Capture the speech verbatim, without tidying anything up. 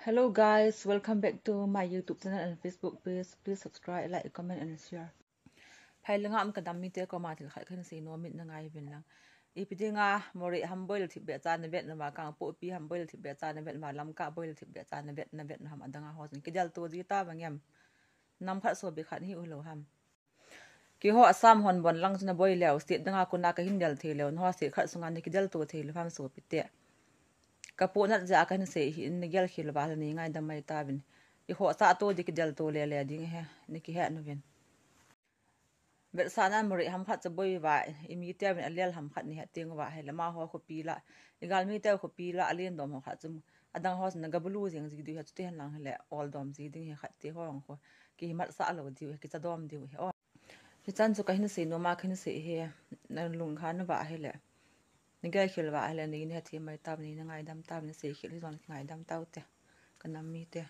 Hello guys, welcome back to my YouTube channel and Facebook page. Please subscribe, like, comment and share. Phai le ngam ka nam mite koma thil khat kahin sei nom in na ngai uvin lang. Ipi dinga Moreh ham boil thip beh cha na vet na ma, Kangpokpi ham boil thip beh cha na vet ma, Lamka boil thip beh cha na vet, na vet na ham adang a ho chun kidel to ji ta bang em. Nam khat so be khat hi u lo ham. Keiho Assam hon bon lang chun a boi leu, state dang a kona kahin del thei leu, nangho state khat sunga na kidel to thei lou ham sopi te. Ka pu nat ja kahin sei hi in na gel khel uva le nei ngaidam mai ta uvin. Eiho sa to di kidel to le le ding he, na kihe nu uvin. Vetsahnan Moreh ham khat chu boi uva, i mite uvin a lel ham khat ni he teng uva he le, amaho khopi la, i gal mite khopi la, a len dom ho khat chu, adang ho chun na gabulu jeng ji diu he, chuti hen lang he le, ol dom ji ding he khat te ho ang kho, kimat sa lo diu he, kicha dom diu he. O. Hichan chu kahin sei nom a, kahin sei hi, na lunghan uva hi le, na gel khel uva hi le, nei na hethem mai ta uvin, na ngaidam ta uvin, sei khel hi jong ngaidam ta u te, ka nam mite.